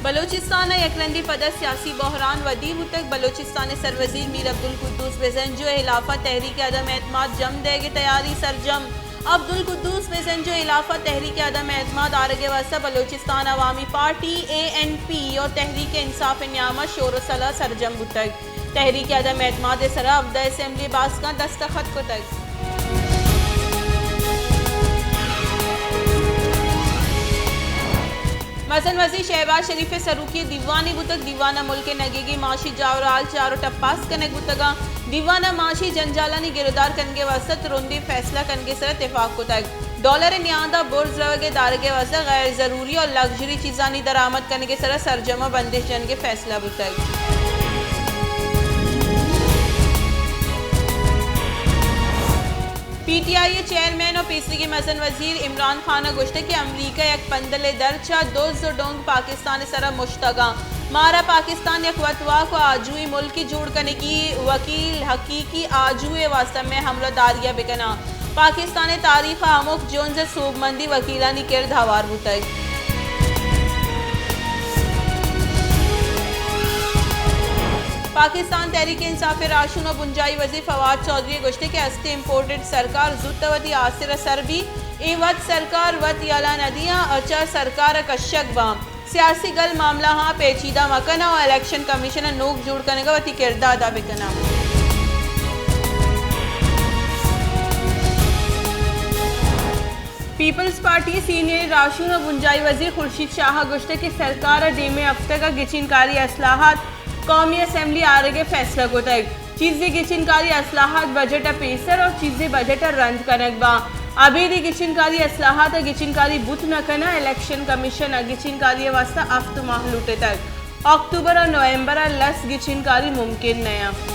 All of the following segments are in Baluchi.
بلوچستان ءَ یک رندے پدا سیاسی بحران ودی بوتگ۔ بلوچستان ءِ سروزیر میر عبدالقدوس بزنجو ءِ ہلاف ءَ تحریک عدم اعتماد جم دئیگ ءِ تیاری سرجم۔ عبدالقدوس بزنجو ءِ ہلاف ءَ تحریک عدم اعتماد آرگ ءِ واستہ بلوچستان عوامی پارٹی، اے این پی، ءُ تحریک انصاف ءِ نیام ءَ شور ءُ صلاح سرجم بوتگ۔ تحریک عدم اعتماد ءِ سرا ہبدہ اسمبلی باسکاں دستخط کتگ۔ مزن وزیر شہباز شریف ءِ سروکی ءَ دیوانے بوتگ۔ دیوان ءَ ملک ءِ نگیگیں معاشی جاور ءُ حال چار ءُ ٹپاس کنگ بوتگاں۔ دیوان ءَ معاشی جنجالانی گرودار کنگ ءِ واستہ ترندیں فیصلہ کنگ ءِ سرا اتفاق کتگ۔ ڈالر ءِ نیاد ءَ برز روگ ءِ دارگ ءِ واستہ غیر ضروری ءُ لگژری چیزانی درآمد کنگ ءِ سرا سرجم ءَ بندش جنگ ءِ فیصلہ بوتگ۔ پی ٹی آئی ءِ چیئرمین ءُ پیسریگیں مزن وزیر عمران خان ءَ گوشتگ کہ امریکہ یک پندل ءِ درچ ءَ دز ءُ ڈونگ پاکستان ءِ سرا مشتگ اَنت۔ مارا پاکستان یک وتواک ءُ آجوئی ملکے جوڑ کنگی، وکیل حقیقی آجو ءِ واستہ مئے حملہ داری ءَ بکناں۔ پاکستان ءِ تاریخ ءَ ہمک جنز ءِ سوبمندیں وکیلانی کرد ہوار بوتگ۔ پاکستان تحریک انصاف ءِ راہشون ءُ بنجاہی وزیر فواد چوہدری ءَ گوشتگ کہ ہستیں امپورٹڈ سرکار زوت ءَ وتی آسر ءَ سر بیت، اے وت سرکار وت یلہ نہ دیاں ءُ چہ سرکار ءَ کشگ باں۔ سیاسی گل معاملہ ہاں پیچیدہ مہ کناں ءُ الیکشن کمیشن ءَ نوک جوڑ کنگ ءَ وتی کرد ءَ ادا بکناں۔ پیپلز پارٹی ءِ سینئر راہشون ءُ بنجاہی وزیر خورشید شاہ ءَ گوشتگ کہ سرکار ءَ دیمے ہفتگ ءَ گچینکاری اصلاحات قومی اسمبلی آرگ ءِ فیصلہ کتگ۔ چیزے گچینکاری اصلاحات بجٹ ءَ پیسر ءُ چیزے بجٹ ءَ رند کنگ باں۔ ابید اے گچینکاری اصلاحات ءَ گچینکاری بوت نہ کناں، الیکشن کمیشن ءَ گچینکاری ءِ واستہ ہفت ماہ لوٹتگ۔ اکتوبر ءُ نومبر ءَ لس گچینکاری ممکن نہ اِنت۔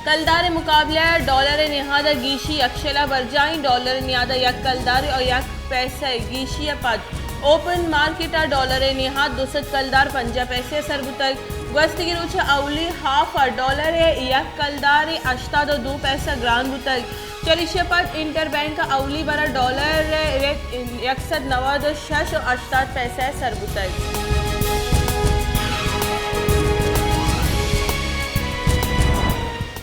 کلدار ءِ مقابلہ ءَ ڈالر ءِ نہاد ءَ گیشی یکشل ءَ برجاہ اِنت۔ ڈالر ءِ نیاد ءَ یک کلدارے ءُ یک پیسہ ءِ گیشی ءَ پد اوپن مارکیٹ ءَ ڈالر ءِ نہاد دو سد کلدار پنجاہ پیسہ ءَ سر بوتگ۔ گوستگیں روچ ءِ اولی ہاف ءَ ڈالر ءِ یک کلدارے ہشتاد ءُ دو پیسہ گران بوتگ۔ چریشی ءَ پد انٹر بینک ءَ اولی بر ءَ ڈالر ءِ ریٹ یک سد نود ءُ شش ءُ ہشتاد پیسہ ءَ سر بوتگ۔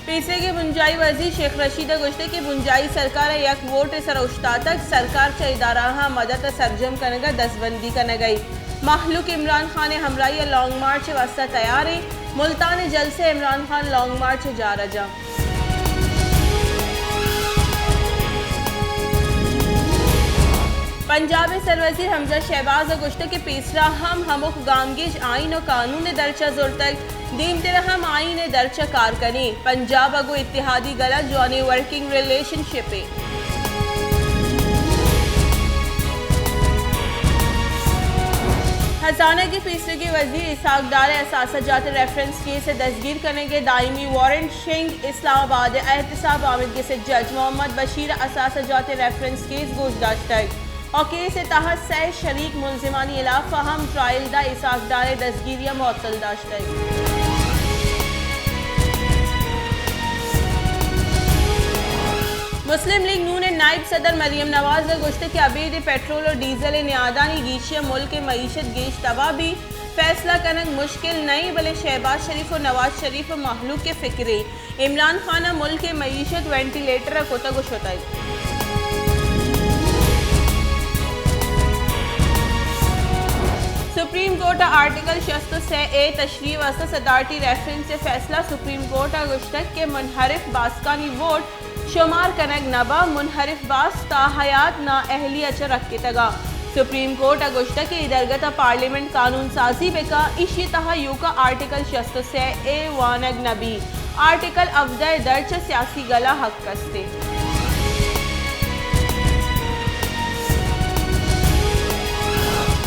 پیسریگیں بنجاہی وزیر شیخ رشید ءَ گوشتگ کہ بنجاہی سرکار ءَ یک ووٹ ءِ سرا اوشتاتگ، سرکار چہ ادارہاں مدد ءِ سرجم کنگ ءَ دزبندی کنگ ءَ اِنت۔ مہلوک عمران خان ءِ ہمراہی ءَ لانگ مارچ ءِ واستہ تیار اِنت۔ ملتان ءِ جلسہ ءَ عمران خان لانگ مارچ ءِ جار ءَ جاں۔ پنجاب ءِ سروزیر حمزہ شہباز ءَ گوشتگ کہ پیسرا ہم ہمک گامگیج آئین ءُ قانون ءِ درچ ءَ زرتگ، دیمتر ءَ ہم آئین ءِ درچ ءَ کار کنیں۔ پنجاب ءَ گوں اتحادی گل ءَ جوانیں ورکنگ ریلیشن شپ اِنت۔ ہزانگ ءِ پیسریگیں وزیر اسحاق ڈار ءِ اثاثہ جات ءِ ریفرنس کیس ءِ دزگیر کنگ ءِ دائمی وارنٹ شنگ، اسلام آباد ءِ احتساب آمدگس ءِ جج محمد بشیر ءَ اثاثہ جات ءِ ریفرنس کیس گوش داشتگ ءُ کیس ءِ تہا سئے شریک ملزمانی ہلاف ءَ ہم ٹرائل داں اسحاق ڈار ءِ دزگیری ءَ معطل داشتگ۔ مسلم لیگ نون ءِ نائب صدر مریم نواز ءَ گوشتگ کہ ابید ءَ پٹرول ءُ ڈیزل ءِ نیادانی گیشی ءَ ملک ءِ معیشت گیش تباہ بیت، فیصلہ کنگ مشکل نہ اِنت، بلے شہباز شریف ءُ نواز شریف ءِ مہلوک ءِ فکرے۔ عمران خان ءَ ملک ءِ معیشت وینٹیلیٹر ءَ کتگ ءُ شتگ۔ سپریم کورٹ ءَ آرٹیکل شست ءُ سے اے تشریح ءِ واستہ صدارتی ریفرنس ءِ فیصلہ۔ سپریم کورٹ ءَ گوشتگ کہ منحرف باسکانی ووٹ شمار کنگ نہ باں، منحرف باسک تاحیات نااہلی ءَ چہ رکتگ اَنت۔ سپریم کورٹ ءَ گوشتگ کہ اے درگت ءَ پارلیمنٹ قانون سازی بہ کنت، ایشی ءِ تہا ایوک ءَ آرٹیکل شست ءُ سے اے وانگ نہ بیت۔ آرٹیکل ہبدہ ءِ درچ ءَ سیاسی گل ءِ حق است اِنت۔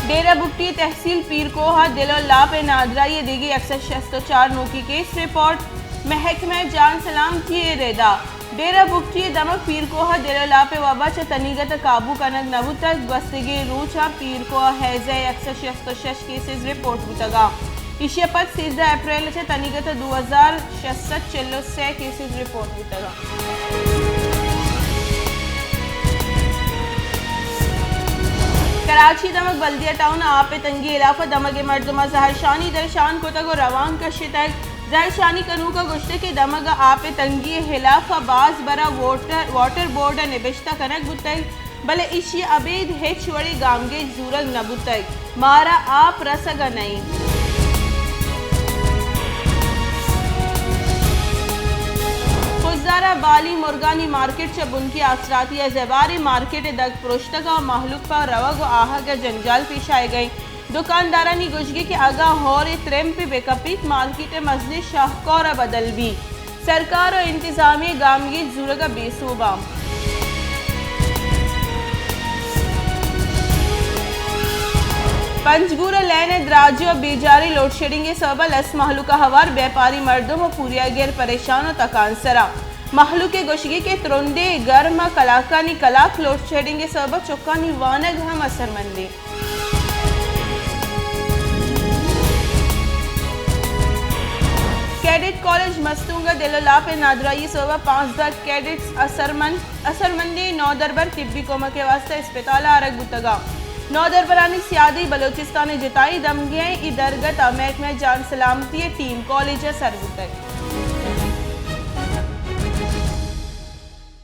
ڈیرہ بگٹی تحصیل پیرکوہ ءَ دل ءُ لاپ ءِ نادراہی ءِ دگہ یک سد شست ءُ چار نوکیں کیس رپورٹ۔ محکمہ جان سلامتی ءِ ردا ڈیرہ بگٹی ءِ دمگ پیرکوہ ءَ دل ءُ لاپ ءِ وبا چہ تنیگت ءَ قابو کنگ نہ بوتگ۔ گوستگیں روچاں پیرکوہ ءَ ہیضہ ءِ یک سد شست ءُ شش کیسز رپورٹ بوتگ اَنت۔ ایشی ءَ پد سیزدہ اپریل ءَ چہ تنیگت ءَ دو ہزار شش سد چل ءُ سے کیسز رپورٹ بوتگ اَنت۔ کراچی دمگ بلدیہ ٹاؤن ءَ آپ ءِ تنگی ءِ ہلاف ءَ دمگ ءِ مردماں زہرشانی درشان کتگ ءُ روان کشتگ۔ زہرشانی کنوکاں گوشتگ کہ دمگ ءَ آپ ءِ تنگی ءِ ہلاف ءَ باز برا ووٹر، واٹر بورڈ ءَ نبشتہ کنگ بوتگ، بلے ایشی ءَ ابید ہچ وڑیں گامگیج زورگ نہ بوتگ۔ مارا آپ رسگ ءَ نہ انت۔ خضدار ءَ بالی مرگانی مارکیٹ چہ بنکی آسراتی ءَ زباریں مارکیٹ ءِ دگ پروشتگ ءُ مہلوک پہ روگ ءُ آہگ ءَ جنجال پیش آیگ ءَ انت۔ دکاندارانی گوشگ ءَ کہ اگاں ہور ءِ ترمپ بہ کپیت، مارکیٹ ءِ مزنیں شاہکار ءَ بدل بیت۔ سرکار ءُ انتظامیہ گامگیج زورگ ءَ بے سوب انت۔ پنجگور ءِ لین ءِ دراجی ءُ بیجاریں لوڈشیڈنگ ءِ سبب ءَ لس مہلوک ءَ ہوار بیپاری مردم ءُ پوریاگر پریشان ءُ تکانسر ءَ۔ مہلوک ءِ گوشگ ءَ کہ ترندیں گرم ءَ کلاکانی کلاک لوڈشیڈنگ ءِ سبب ءَ چکانی وانگ ہم اثرمند انت۔ کیڈٹ کالج مستونگ ءَ دل ءُ لاپ ءِ نادراہی ءِ سبب ءَ پانزدہ کیڈٹس اثرمند، اثرمندیں نودربر طبی کمک ءِ واستہ اسپتال ءَ آرگ بوتگ انت۔ نودربرانی سیادی بلوچستان ءِ جتائیں دمگے ءَ اے درگت ءَ محکمہ جان سلامتی ءِ ٹیم کالج ءَ سر بوتگ۔